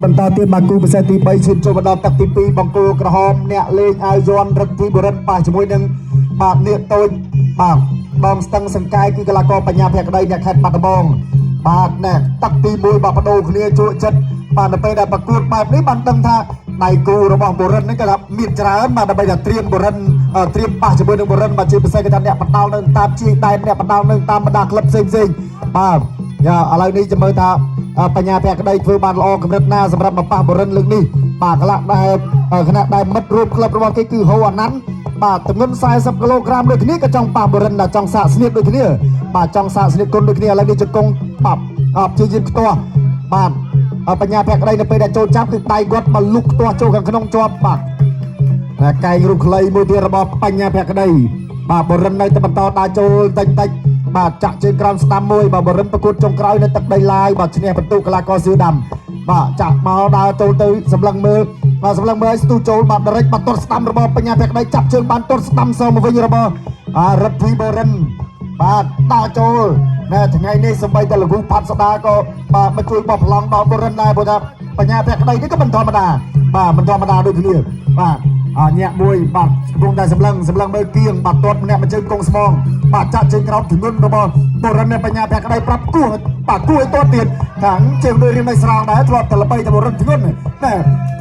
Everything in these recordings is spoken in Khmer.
បន្តទៀតបាទគូពិសេសទី3ឈានចូលមកដល់ទឹកទី2បង្គោលក្រហមអ្នកលេងអាវយ័នរិទ្ធីបុរិនប៉ះជាមួយនឹងបាទនាគតូចបាទដងស្ទឹងសង្កែគឺកីឡាករបញ្ញាភក្តីអ្នកខេត្តបាត់ដំបងបាទណែទឹកទី1បាទបដូរគ្នាជក់ចិត្តបាទនៅពេលដែលប្រកួតបែបនេះបានដឹងថាដៃគូរបស់បុរិននេះក៏ថាមានច្រើនបាទដើម្បីថាត្រៀមបុរិនត្រៀមប៉ះជាមួយនឹងបុរិនបាទជាពិសេសគឺថាអ្នកបដោនៅតាមជាយដែនអ្នកបដោនៅតាមបណ្ដាក្លឹបផ្សេងផ្សេងៗបាទយ៉ាឥឡូវនេះចាំមើលថា បញ្ញាភក្តីធ្វើបានល្អកម្រិតណាសម្រាប់មកប៉ះបរិនលើកនេះបាទកលៈដែលគណៈដែលមិត្តរួមក្លឹបរបស់គេគឺហូអាណាន់បាទទម្ងន់40គីឡូក្រាមដូចគ្នាក៏ចង់ប៉ះបរិនដែរចង់សាកស្នៀតដូចគ្នាបាទចង់សាកស្នៀតគុណដូចគ្នាឥឡូវនេះជង្គង់បាប់អបជាយាមខ្ទាស់បាទបញ្ញាភក្តីនៅពេលដែលចូលចាប់គឺដៃគាត់មកលុកខ្ទាស់ចូលខាងក្នុងជាប់បាទតែកែងរូបខ្លីមួយទៀតរបស់បញ្ញាភក្តីបាទបរិននៅតែបន្តដើរចូលតិចតិចបាទចាក់ជើងក្រោមស្ដាំមួយបាទបរិនប្រកួតចុងក្រោយនៅទឹកដីឡាយបាទឈ្នះបន្ទុកកីឡាករសឿដាំបាទចាក់មកដើរចូលទៅសម្លឹងមើលបាទសម្លឹងមើលឲ្យស្ទុះចូលបាទដរិចបាទទាត់ស្ដាំរបស់បញ្ញាភក្តីចាប់ជើងបានទាត់ស្ដាំសមកវិញរបស់អារិទ្ធីបរិនបាទដើរចូលណែថ្ងៃនេះសំបីតែលោកគ្រូផាត់ស្ដាក៏បាទមកជួយបោះប្លង់ដល់បរិនដែរព្រោះថាបញ្ញាភក្តីនេះក៏មិនធម្មតាបាទមិនធម្មតាដូចគ្នាបាទ អញាក់មួយបាទកំពុងតែសម្លឹងសម្លឹងមើលគៀងបាទទាត់ម្នាក់មួយជើងកងស្មងបាទចាក់ជើងក្រោមធ្ងន់របស់បុរិននៃបញ្ញាភក្តីប្រាប់គោះបាទគួរឲ្យទាត់ទៀតខាងជើងដូចរៀងនៅស្រងដែរធ្លាប់តែល្បីតែបុរិនធ្ងន់តែ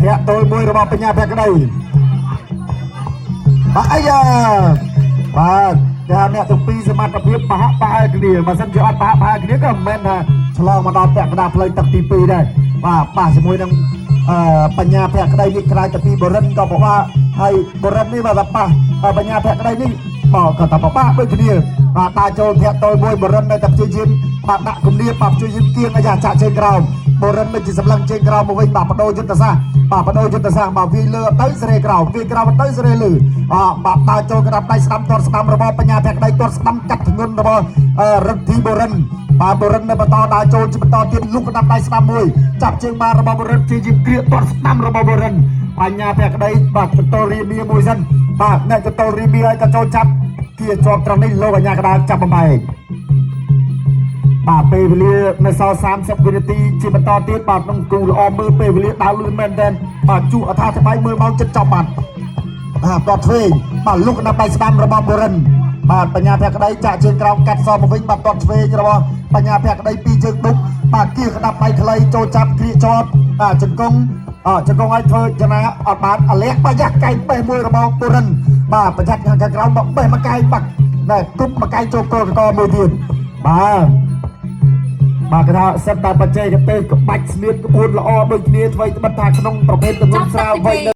ធាក់ទល់មួយរបស់បញ្ញាភក្តីបាទអាយ៉ាបាទតែអ្នកទាំងពីរសមត្ថភាពប្រហាក់ប្រហែលគ្នាបើសិនជាអត់ប្រហាក់ប្រហែលគ្នាក៏មិនមែនថាឆ្លងមកដល់ពាក់កណ្ដាលផ្លូវទឹកទី2ដែរបាទប៉ះជាមួយនឹង អឺបញ្ញាភក្តីនេះក្រៅតែពីបរិនក៏ពិបាកហើយបរិននេះបាទថាប៉ះបញ្ញាភក្តីនេះបាទក៏ថាពិបាកដូចគ្នាបាទតាចូលធាក់តលមួយបរិននៅតែព្យាយាមបាទដាក់គំនាបបាទព្យាយាមគៀងអាយ៉ាចាក់ជើងក្រោមបរិនមិនជាសម្លឹងជើងក្រោមមកវិញបាទបដូរយុទ្ធសាស្ត្របាទបដូរយុទ្ធសាស្ត្របាទវាយលើទៅសេរីក្រោមវាយក្រោមទៅសេរីលើបាទបាទដើរចូលក្តាប់ដៃស្ដាំទាត់ស្ដាំរបស់បញ្ញាភក្តីទាត់ស្ដាំកាត់ធ្ងន់របស់រិទ្ធីបរិនបាទបរិននៅបន្តដើរចូលជាបន្តទៀតលុកក្តាប់ដៃស្ដាំមួយចាប់ជើងបានរបស់បរិនជាយិមគ្រាទាត់ស្ដាំរបស់បរិនបញ្ញាភក្តីបាទចតលរីមៀមួយសិនបាទអ្នកចតលរីមៀឲ្យក៏ចូលចាប់គៀជាប់ត្រង់នេះលោកអញ្ញាកដាលចាប់បំបែកបាទពេលវេលានៅសល់30វិនាទីជាបន្តទៀតបាទនឹងគូល្អមើលពេលវេលាដើរលឿនមែនទែនបាទជួអថាថ្បៃមើលមកចិត្តចប់បាត់បាទទាត់ឆ្វេងបាទលុកដល់ដៃស្ដាំរបស់បរិនបាទបញ្ញាភក្តីចាក់ជើងក្រោមកាត់សមកវិញបាទទាត់ឆ្វេងរបស់បញ្ញាភក្តីពីរជើងដុកបាទគៀក្តាប់ដៃខ្លីចូលចាប់គ្រាជាប់បាទជង្គង់អជង្គង់ឲ្យធ្វើចំណាអត់បានអលះបាយ៉ាកែងបេះមួយរបស់បរិនបាទប្រយ័ត្នខាងក្រោមបបេះមកកែងបាក់ណែគប់មកកែងចូលកលកមួយទៀតបាទបាទគេថាសិតតែបច្ចេកទេសក្បាច់ស្នៀតក្បួនល្អដូចគ្នាអ្វីត្បិតថាក្នុងប្រភេទទម្ងន់ស្រាលវ័យនៅ